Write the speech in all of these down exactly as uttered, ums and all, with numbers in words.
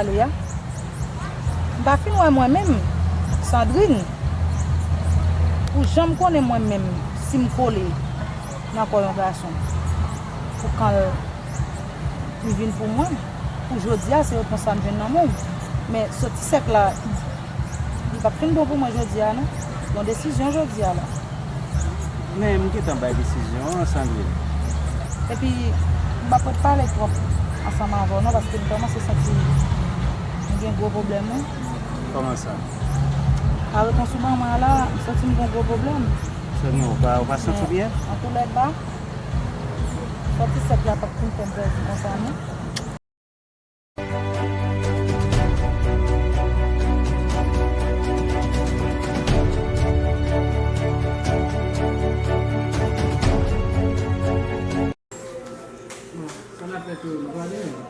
Leya, m pa fin wè mwen menm, Sandrine, pou jan m konnen mwen menm, si m kole nan kò yon gason pou kan l, li vin pou mwen, pou jodi a, se repons sa m jwenn nan men w. Men soti sèk la, li p ap fin bon pou mwen jodi a, non. Yon desizyon jodi a la. Men m gentan bay desizyon an, Sandrine. Epi, m p ap ret pale twòp ansanm avè w, non, paske m kòmanse santi m gen gwo pwoblèm, wi. Kòman sa? A repons ou ban mwen la, m santi m gen gwo pwoblèm. Sandrine, ou pa, ou pa santi w byen? Antoulèka, soti sèk la p ap fin fè m pèdi konsa, non. Bon, sa n ap fè tou, nou prale menm?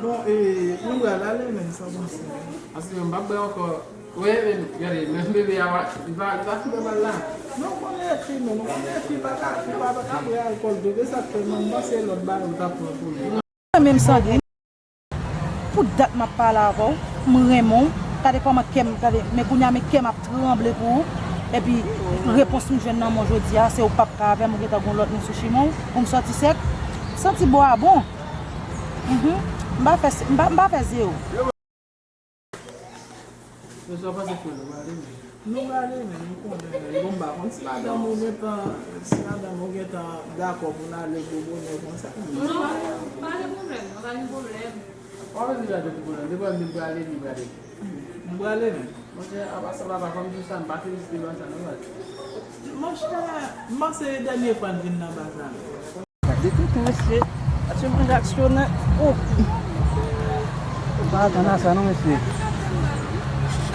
Bon, e, nou pral ale menm, sa w panse? Paske m p ap bwè ankò. Wi, men, gade, menm bebe a, li pa, li pa fin pral la. Non, ou konnen fi, menm, ou konnen fi pa ka, fi pa, pa ka bwè alkòl tou, se sa k fè, mwen, m panse lòt bagay ou t ap pran pou li. Mwen menm, Sandrine, pou dat m ap pale avè w, m renmen w. Gade kòman kè m, gade, men kounye a, men kè m ap tranble pou ou. Epi, repons m jwenn nan men w jodi a, se ou p ap ka avè m, ou gentan gon lòt moun sou chimen w, pou m sòti sèk. M santi bò a bon. Mhm. M pa fè, m pa, m pa fè zewo. Men sa w panse, frè, nou prale menm? Nou prale menm, m konnen, men bon, m pa konn si madanm ou gentan, si madanm ou gentan dakò pou n ale gwo bonè konsa. Non, pa gen pwoblèm, non, pa gen pwoblèm. W ap di gade tout pwoblèm, depi w di m prale, m prale. M prale menm. Monchè, apa sa papa, fò m di w sa, m pa felisite baz sa, non, baz. Monchè, m panse dènye fwa n vin nan baz la menm. Gade tenten, mesye. Gade manje aksyonè. Oh. Ou pa atann a sa non, mesye.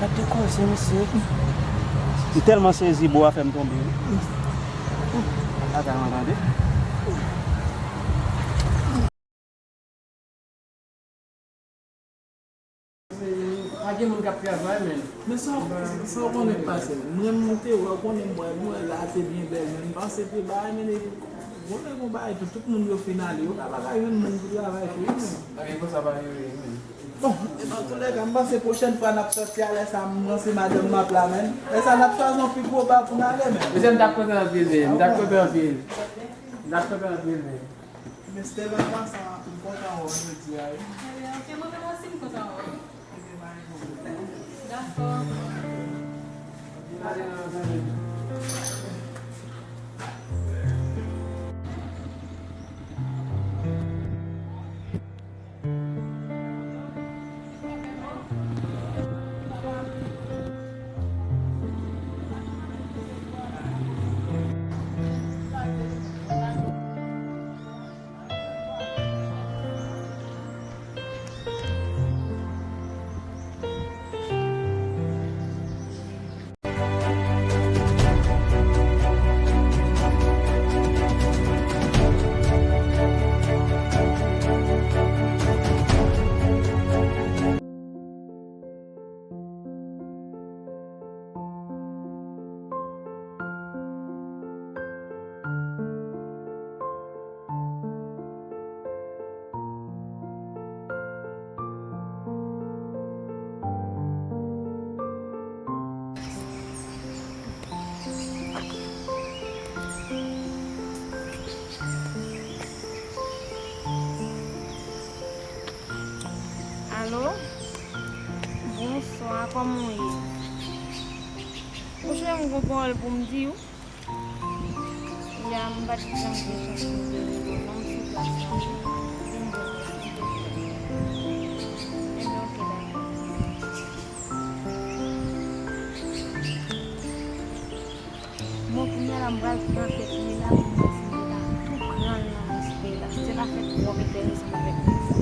Gade koze, mesye. M tèlman sezi, bò a fè m tonbe, wi. Atann, tande. Pa gen moun k ap travay, men. Men sa, sa w konnen k pase? Mwen, m te wè, w konnen m wè, m wè la te byen bèl, men m panse te bagay, men e, konnen gon bagay tou, tout moun yo fin ale, yo ka pa ka jwenn moun pou travay tou, wi, men. Bagay konsa pa rive, men. Bon, e antoulèka, m panse pwochèn fwa n ap sòti a, lè sa, m panse madanm m ap la, men. Lè sa, n ap chwazi yon pi gwo ba pou n ale, men. Mesye, m t ap kontan anpil, men. M t ap kontan anpil. M t ap kontan anpil, men. Men Stella, an pasan, m kontan wè w jodi a, wi. Ebyen, ok, mwen menm osi m kontan wè w. Ebyen, pa gen pwoblèm. Dakò. Alo? Bonswa, kòman w ye? Monchè, m gon pawòl pou m di w. Ya, m pa t janm gen chans pou m te reponn non, m sou plas la. Vin jwenn mwen, silvouplè. Ebyen, ok, dakò. Bon, kounye a la, m pral pran tèt li la pou m wè si m te ka tou pran l nan men Stella. Stella fè twòp enteresan avèk nèg sa.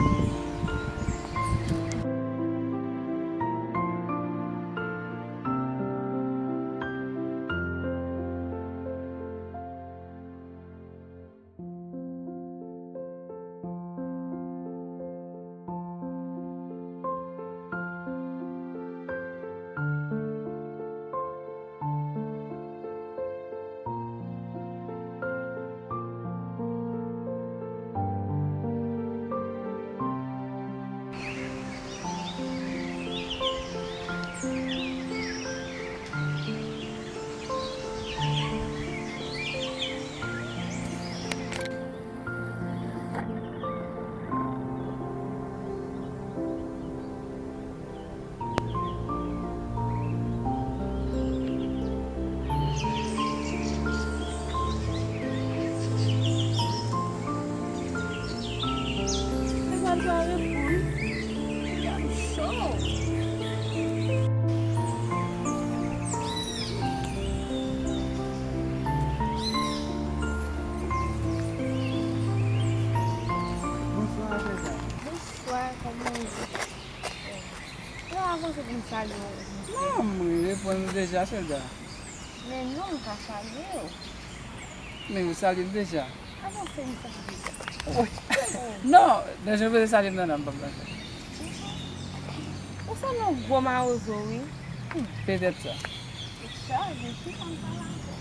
Avanse pou m salye w, mesye. Non, m reponn ou deja, sòlda. Men non, m ka salye w. Men ou salye l deja. Avanse, m salye l deja. Wi. Non, nan jan w bezwen salye m nan, non, m p ap la fè. Ou sanble yon gwo mawozo, wi. Petèt sa. Sa, men ki fanm pale avè w?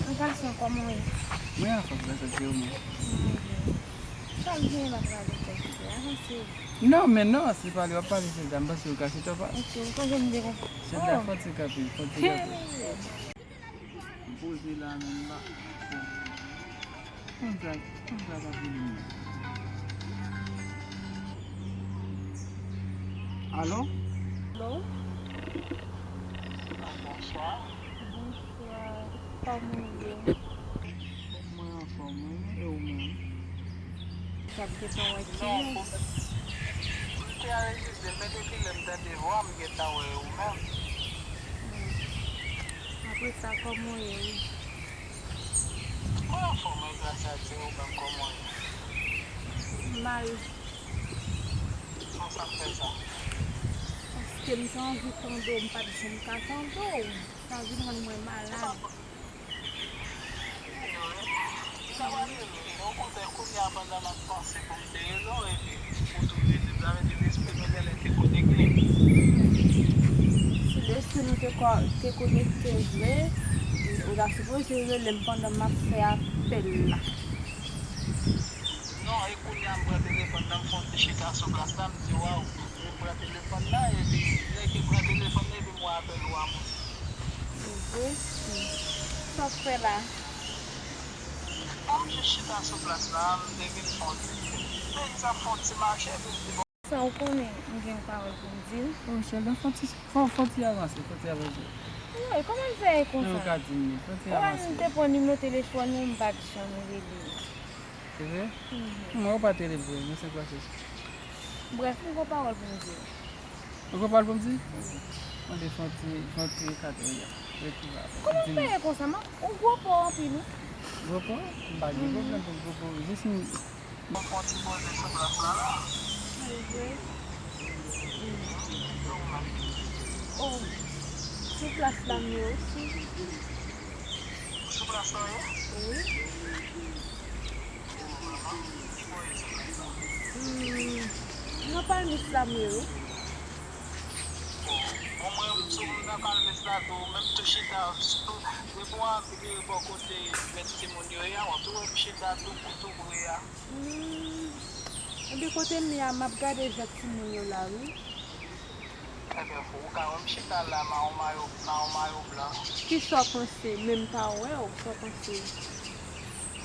An gason, kòman w ye? Mwen anfòm, gason, se ou menm? Mwen byen. Sa w genyen la pral fè, avanse. Non, men non, se pale w ap pale, sòlda, m panse ou ka chita w pa. Ok, ou panse m te konn. Sòlda, fò ti kanpe, fò ti kanpe. M poze la menm la. Konn sa, konn sa k ap vini menm. Alo? Alo? Bonswa. Bonswa. Kòman w ye? Mwen anfòm, wi. E ou menm? K ap gentan wè kiyès. M te anrejistre l, men depi lè m tande vwa, m gentan wè e ou menm. Hmm. Apre sa, kòman w ye, wi? Mwen anfòm, wi, gras a Dye, ou menm, kòman w ye? M mal. Kòman sa fè sa? Paske m te anvi tande w, m pa t janm ka tande w. Sa vin rann mwen malad. Sa pa rele, okontrè, kounye a pandan m ap panse pou m te rele w, epi ou tou rele m, sa vle di lespri nou genlè te konekte. Si lespri nou te ko-, te konekte vre, ou ta sipoze rele m pandan m ap fè apèl la. Non, e kounye a m pran telefòn nan, m fè yon ti chita sou plas la, m di, waw, m pran telefòn nan, epi lè ke m pran telefòn nan, epi m wè apèl ou a monte. Vre? Sa w fè la? A, m jis chita sou plas la, m te vin fè yon ti, peyi sa fè yon ti mache, epi m di, bon. Sa w konnen, m gen yon pawòl pou m di l. Oh, Sheldon, fè yon ti, fè, fè yon ti avanse, fè yon ti avanse. Woy, kòman m fè e konsa? Ou ka di m li, fè yon ti avanse. Ou wè m te pran nimewo telefòn ou, m pa t janm rele. Se vre? Mhm. Mwen, ou pa te rele vre, mwen se kwa se. Brèf, m gen yon pawòl pou m di w. Ou gen pawòl pou m di? Wi. Mande fè yon ti, fè yon ti ekate, wi. Kòman m fè e konsa? M ap, ou gwo pa w anpil, wi. Gwo pa w? M pa gen pwoblèm pou gwo pa w. Jis m Mwen fè yon ti poze sou plas la la. Se vre? Oh, sou plas la m ye osi. Sou plas la w ye? Wi. Ki bò w ye sou plas la? Hmm, nan palmis la m ye, wi. Bon, mwen, m sou, m nan palmis la tou, men m tou chita sou, depi w ap vire bò kote mèt timoun yo ye a, w ap tou wè m chita tou, tou pre a. Hmm. Ebyen, kote m ye a, m ap gade jwèt timoun yo la, wi. Ebyen, ou ka wè m chita la, m a yon mayo, m a yon mayo blan. Kisa w panse? Men m pa wè w, sa w panse?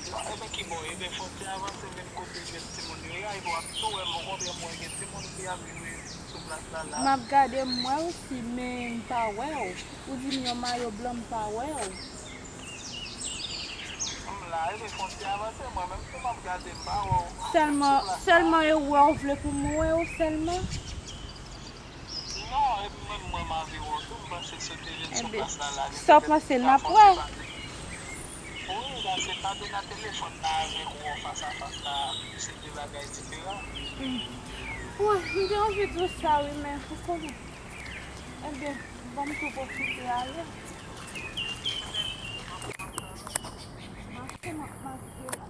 Non, ebyen, ki bò? Ebyen, fò w te avanse vin kote jwèt timoun yo ye a, epi w ap tou wè m, ou konprann, mwen gen timoun ki ap jwe sou plas la, la. M ap gade, m wè w si, men m pa wè w. Ou di m yon mayo blan, m pa wè w. M la, epi fò w te avanse, mwen menm tou m ap gade, m pa wè w. Sèlman, sèlman e wè w vle pou m wè w sèlman? Non, epi menm mwen m anvi wè w tou, m panse si w te vin sou plas la, la, li petèt ta fè yon ti pale. Wi, la se pale nan telefòn la avèk ou fas a fas la, se de bagay diferan. Hmm. Wi, m te anvi di w sa wi, men ou konnen. Ebyen, ban m tou pwofite ale. Mache m ap mache la.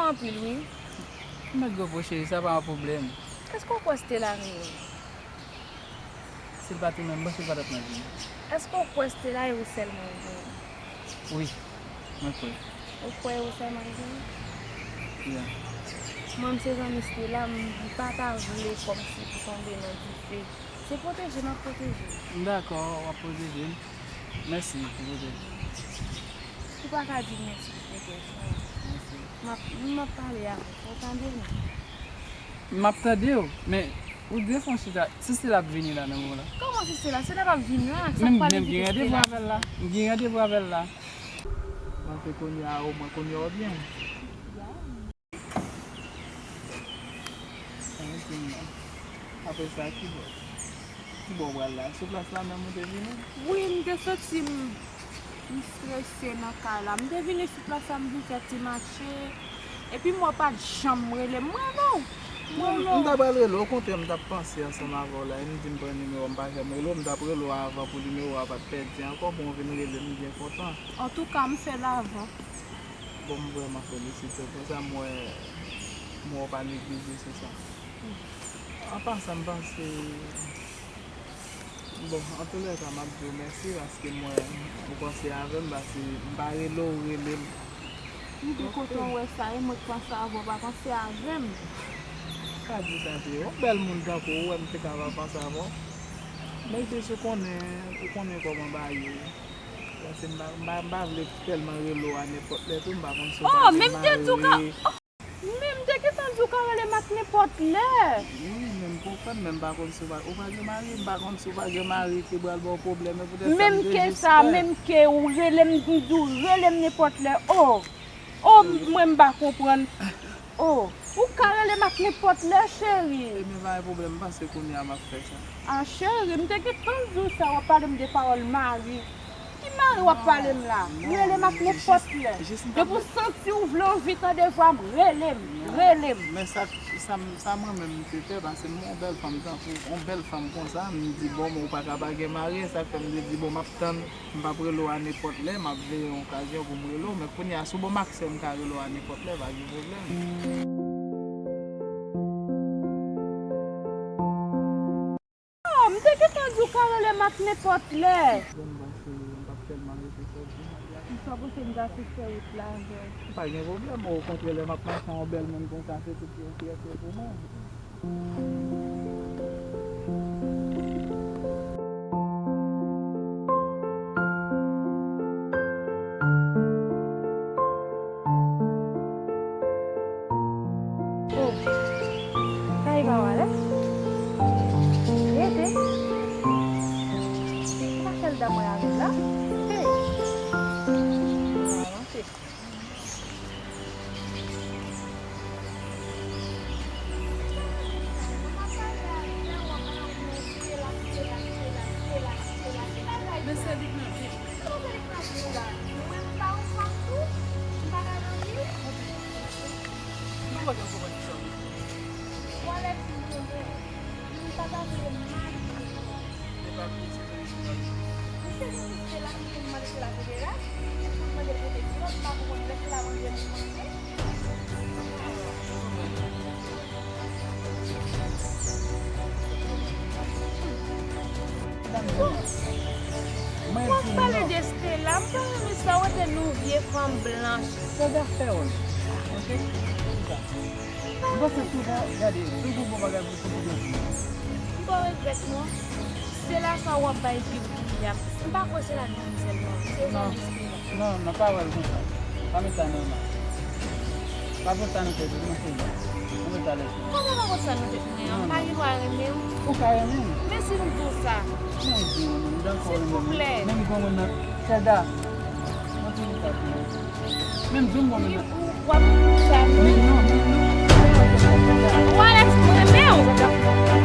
Anpil, wi. Mèt gwo po cheri, sa pa yon pwoblèm. Èske w kwè Stella renmen w? Si l pa te renmen m, m panse l pa t ap nan vi m. Èske w kwè Stella e ou sèlman l genyen? Wi, mwen kwè. Ou kwè e ou sèlman l genyen? Ya. Mwen, m se zanmi Stella, m, m pa ta vle kòmsi pou tonbe nan dife. Se pwoteje m ap pwoteje l. M dakò, w ap pwoteje l. Mèsi pou pwoteje m. Ou pa ka di m mèsi pou M ap, m ap pale avè w, ou tande m? M ap tande w, men ou defon chita. Si Stella ap vini la nan moman la. Kòman si Stella? Stella p ap vin la. Sa k pale vit Stella? Men m gen randevou avè l la. M gen randevou avè l la. Panse kounye a, omwen kounye a w byen. Anyen di m non. Apre sa, ki bò? Ki bò w pral la? Sou plas la menm ou te vini? Wi, m te santi m, m strese nan kay la. M te vini sou plas la, m vin fè ti mache. Epi m wè w pa t janm rele m. M rele w. M rele w. M ta pral rele w, okontrè, m t ap panse ansanm avè w la. E m di m pran nimewo w, m pa janm rele w. M t ap rele w avan pou nimewo a pa t pèdi ankò, pou w vin rele m, m byen kontan. Antouka, m fè l avan. Bon, m vrèman felisite w pou sa, m wè, m wè w pa neglije sou sa. An pasan, m panse, bon, antoulèka, m ap di w mèsi paske m wè ou panse avè m, paske m pa rele w, ou rele m. M byen kontan wè sa, e mwen k panse avè w, pa panse avè m. Pa di sa, se yon bèl moun tankou ou, wè m te ka pa panse avè w. Men jis ou konnen, ou konnen kòman bagay ye. Paske m pa, m pa, m pa vle tèlman rele w a nenpòt lè tou, m pa konn si w pa gen mari. Oh, men m te di w ka, oh, men m te gentan di w ka rele m ak nenpòt lè. Wi, men m konprann, men m pa konn si w pa, ou pa gen mari, m pa konn si w pa gen mari ki pral ba w pwoblèm, e poutèt sa m te jis pè. Menm ke sa, menm ke ou rele m, m di w rele m nenpòt lè. Oh, oh, mwen m pa konprann. Oh, ou ka rele m ak nenpòt lè, cheri. Ebyen, pa gen pwoblèm, m panse kounye a m ap fè sa. A, cheri, m te gentan di w sa, w ap pale m de pawòl mari. Ki mari w ap pale m la? Non, rele m ak nenpòt lè. Depi w santi w vle anvi tande vwa m, rele m, rele m. Men sa, sa, sa mwen menm m te pè, paske m wè yon bèl fanm tankou, yon bèl fanm konsa, m di, bon, men ou pa ka pa gen mari, sa k fè m te di, bon, m ap tann. M p ap rele w a nenpòt lè, m ap veye yon okazyon pou m rele w, men kounye a, sou bò m ak sè m ka rele w a nenpòt lè, pa gen pwoblèm. Oh, m te gentan di w ka rele m ak nenpòt lè. Bon, m panse m p ap tèlman rete fè di. M pa panse m ta fè wout la avè w. Pa gen pwoblèm, okontrè, lè m ap mache ak yon bèl moun konsa, se tout yon fyète pou mwen. Oh, sa e pa w alèz? Rete. Se pa sèl dam mwen avè l la. Hey. Avanse. Men se li k nan vi m. Nou pa gen konprann sa. Ou pa ta vle m mari. Se pa vle, se vre, se pa vre. Misye gen misye la, misye mande se la kote la. Misye mande l kote kilòt, m pa konprann lè se la manje pou manje. W ap pale de Stella, m pa renmen sa, w ap di nou vye fanm blanch. Sa zafè w, ok? M panse souvan, gade, toujou bon bagay pou, pou, pou, pou. M pa regrèt non. Se la sa w ap bay vi w kounye a. M pa kwè se ladan m sèlman. Se zanmi Stella. Non, non, pa wè l konsa. Pa met sa nan, non. Pa pot sa nan tèt ou, non, Stella. Pa met sa lèzmi. Kòman pa pot sa nan tèt mwen an? M pa gen dwa renmen w. Ou ka renmen m. Men si m di w sa. Men w di w renmen m, dakò, renmen m. Silvouplè. Men m granmoun nan. Sèda. Mwen te di sa pou ou. Men m di w m granmoun nan. W ap di sa, non? Men non, men non. Ou alèz mwen, men w.